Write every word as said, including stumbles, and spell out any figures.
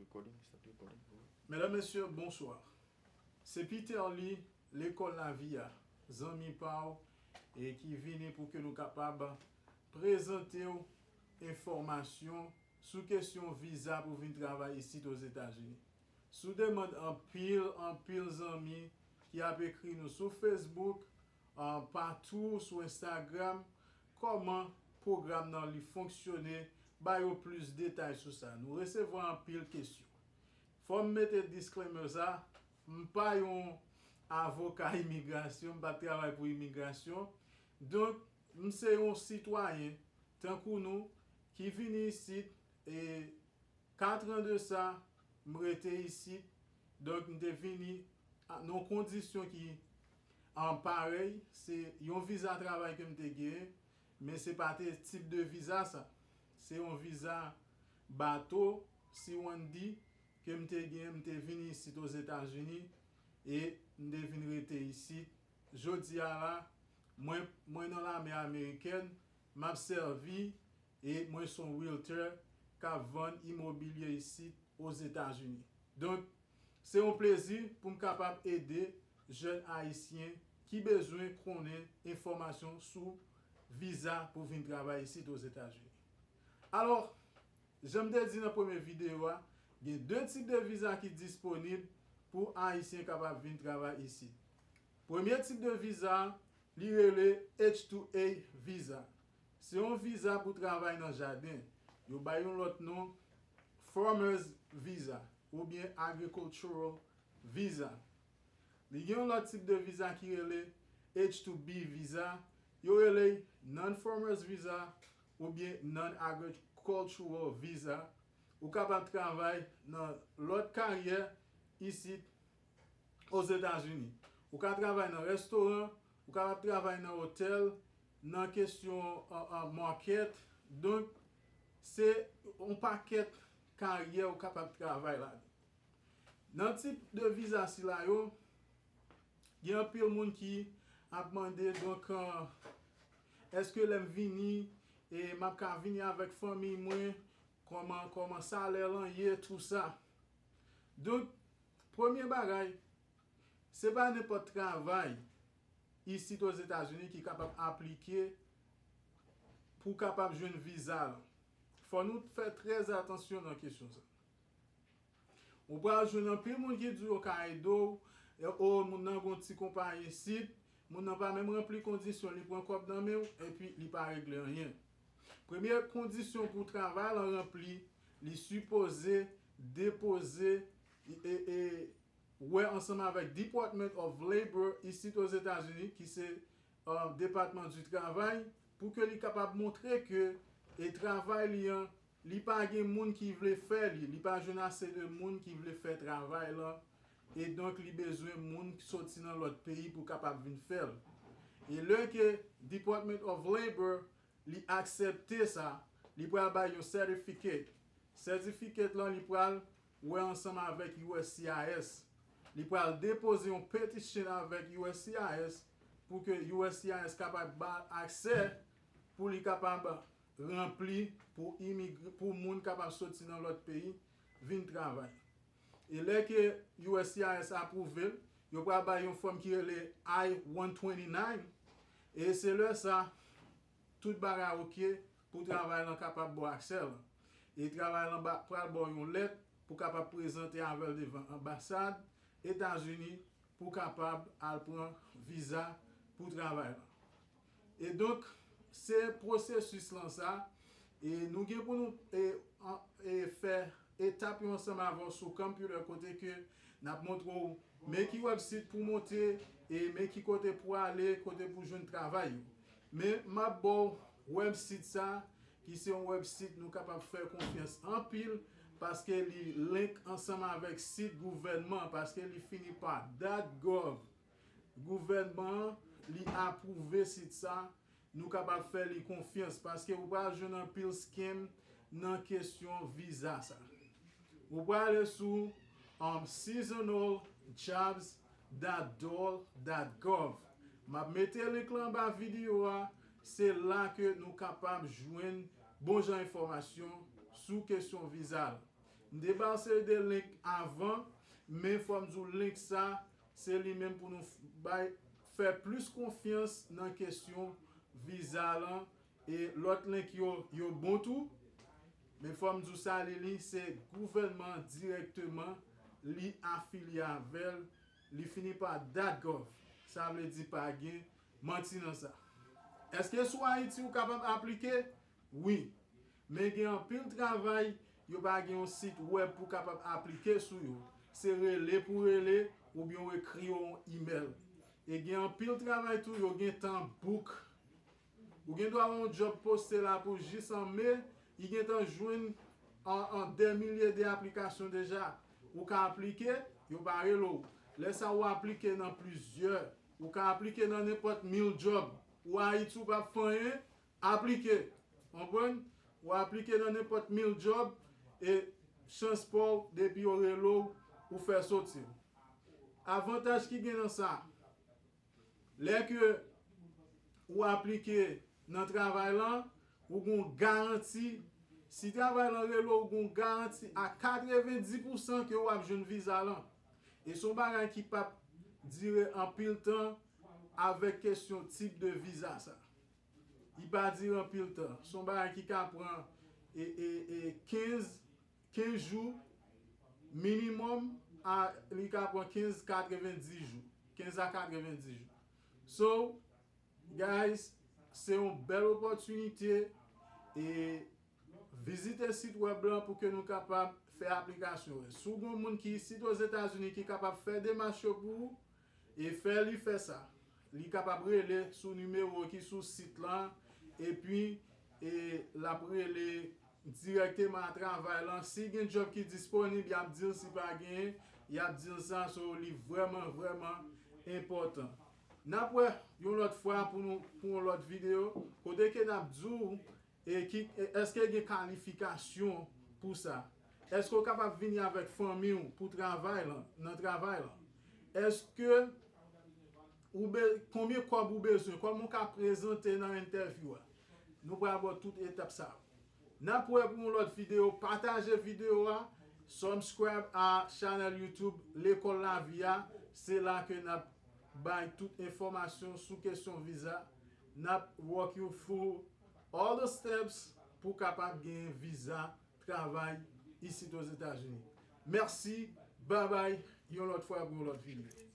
Recording, start recording, bro. Medam, mesye, bonswa. Se Peter Lee, Lekòl Lavi a, zanmi pa w, e ki vini pou ke nou kapab prezante w enfòmasyon sou kesyon viza pou vin travay isit Ozetazini. Sou demann anpil, anpil zanmi ki ap ekri nou sou Facebook, an, patou sou Instagram, kòman pwogram nan li fonksyone, ba yo plis detay sou sa. Nou resevwa anpil kesyon. Fò m mete disclaimer sa, m pa yon avoka imigrasyon, m pa travay pou imigrasyon. Donk, m se yon sitwayen, tankou nou, ki vini isit, e kat an de sa, m rete isit. Donk, m te vini a, nan yon kondisyon ki, an, parèy. Se yon viza travay ke m te genyen, men se pa te tip de viza sa. Se yon viza bato, si w ann di, ke m te genyen, m te vini isit Ozetazini, e m te vin rete isit. Jodi a la, mwen, mwen nan lame amerikèn, m ap sèvi, e mwen se yon realtor k ap vann imobilye isit Ozetazini. Donk, se yon plezi pou m kapab ede jèn ayisyen ki bezwen konnen enfòmasyon sou viza pou vin travay isit Ozetazini. Alò, jan m te di nan premye videyo a, gen de tip de viza ki disponib pou ayisyen kapab vin travay isit. Premye tip de viza, li rele H two A viza. Se yon viza pou travay nan jaden. Yo bay yon lòt non, farmers visa oubyen agricultural visa. Li gen yon lòt tip de viza ki rele H two B viza. Yo rele non-farmers visa oubyen non-agricultural visa. Ou kapab travay nan lòt karyè isit Ozetazini. Ou ka travay nan restoran, ou kapab travay nan otèl, nan kesyon, an, an, market. Donk, se yon pakèt karyè ou kapab travay ladan. Nan tip de viza sila yo, gen anpil moun ki ap mande, donk, an, èske lè m vini, e m ap ka vini avèk fanmi mwen, kòman, kòman salè lan ye, tou sa. Donk, premye bagay, se pa nenpòt travay isit Ozetazini ki kapab aplike pou kapab jwenn viza lan. Fò nou fè trè atansyon nan kesyon sa. Ou pral jwenn anpil moun ki di yo ka ede w, e, o, moun nan gon ti konpayi isit, moun nan pa menm ranpli kondisyon, li pran kòb nan men w, epi li pa regle anyen. Premye kondisyon pou travay lan ranpli, li sipoze depoze, e, e, wè ansanm avèk Department of Labor isit Ozetazini, ki se, e, Depatman di Travay, pou ke li kapab montre ke, e, travay li an, li pa gen moun ki vle fè li, li pa jwenn ase de moun ki vle fè travay lan, e donk li bezwen moun ki soti nan lòt peyi pou kapab vin fè l. E lè ke Department of Labor, li aksepte sa, li pral bay yon certificate. Certificate lan, li pral wè ansanm avèk U S C I S. Li pral depoze yon petition avèk U S C I S pou ke U S C I S kapab ba l aksè pou li kapab ranpli pou imigr-, pou moun kapab soti nan lòt peyi vin travay. E lè ke U S C I S apwouve l, yo pral bay yon fòm ki rele I one twenty-nine. E se lè sa, tout bagay oke pou travay lan kapab ba w aksè lan. E travay lan ba, pral ba w yon lèt pou kapab prezante avè l devan anbasad Etazini pou kapab al pran viza pou travay lan. E donk, se pwosesis lan sa, e nou gen pou nou, e, an, e fè etap yo ansanm avè w sou computer kote ke n ap montre w men ki website pou w monte, e men ki kote pou w ale, kote pou w jwenn travay yo. Men m ap ba w website sa, ki se yon website nou kapab fè konfyans anpil, paske li link ansanm avèk sit gouvènman, paske li fini pa dot gov. Gouvènman an, li apwouve sit sa, nou kapab fè li konfyans, paske ou pral jwenn anpil scam nan kesyon viza sa. Ou prale sou, um, seasonal jobs dot dole dot gov. M ap mete link lan anba videyo a. Se la ke nou kapab jwenn bon jan enfòmasyon sou kesyon viza la. M te ba w seri de link avan, men fò m di w link sa, se li menm pou nou f- bay fè plis konfyans nan kesyon viza lan. E lòt link yo, yo bon tou. Men fò m di w sa, li, li se gouvènman an dirèkteman, li afilye avè l, li fini pa dot gov. Sa vle di pa gen manti nan sa. Èske sou Ayiti ou kapab aplike? Wi. Men gen anpil travay, yo pa gen yon sit wèb pou kapab aplike sou yo. Se rele pou rele, oubyen w ekri yo yon imèl. E gen anpil travay tou, yo gen tan book. Ou gen dwa wè yon job poste la pou jis an me, li gen tan jwenn an, an dè milye de aplikasyon deja. Ou ka aplike, yo pa rele w. Lè sa ou aplike nan plizyè, ou ka aplike nan nenpòt mil job. Ou Ayiti ou p ap fè anyen, aplike. Konprann? Ou aplike nan nenpòt mil job e chans pa w, depi yo rele w, ou fè soti. Avantaj ki gen nan sa, lè ke ou aplike nan travay lan, ou gen yon garanti. Si travay lan rele w, ou gen yon garanti a katrevenndis pousan ke w ap jwenn viza lan. E se yon bagay ki p ap dire anpil tan avèk kesyon tip de viza sa. Li pa dire anpil tan. Se yon bagay ki ka pran e, e, e kenz, kenz jou minimòm, a, li ka pran kenz, katrevenndis jou. Kenz a katrevenndis jou. So, guys, se yon bèl opòtinite e vizite sit wèb lan pou ke nou kapab fè aplikasyon. Si w gen yon moun ki isit Ozetazini ki kapab fè demach yo pou ou e fè li fè sa, li kapab rele sou nimewo ki sou sit lan, epi e l ap rele dirèkteman a travay lan. Si gen job ki disponib, y ap di l, si pa genyen, y ap di l sa. So, li vrèman, vrèman enpòtan. N ap wè yon lòt fwa pou nou, pou yon lòt videyo, kote ke n ap di w e ki, e èske gen kalifikasyon pou sa? Èske w kapab vini avèk fanmi w pou travay lan, nan travay lan? Èske ou be, konbyen kòb ou bezwen? Kòman w ka prezante nan entèvyou a? Nou pral ba w tout etap sa yo. N ap wè pou yon lòt videyo. Pataje videyo a. Subscribe a chanèl YouTube Lekòl Lavi a. Se la ke n ap bay tout enfòmasyon sou kesyon viza. N ap walk you through all the steps pou kapab gen viza travay isit Ozetazini. Mèsi, babay, yon lòt fwa pou yon lòt videyo.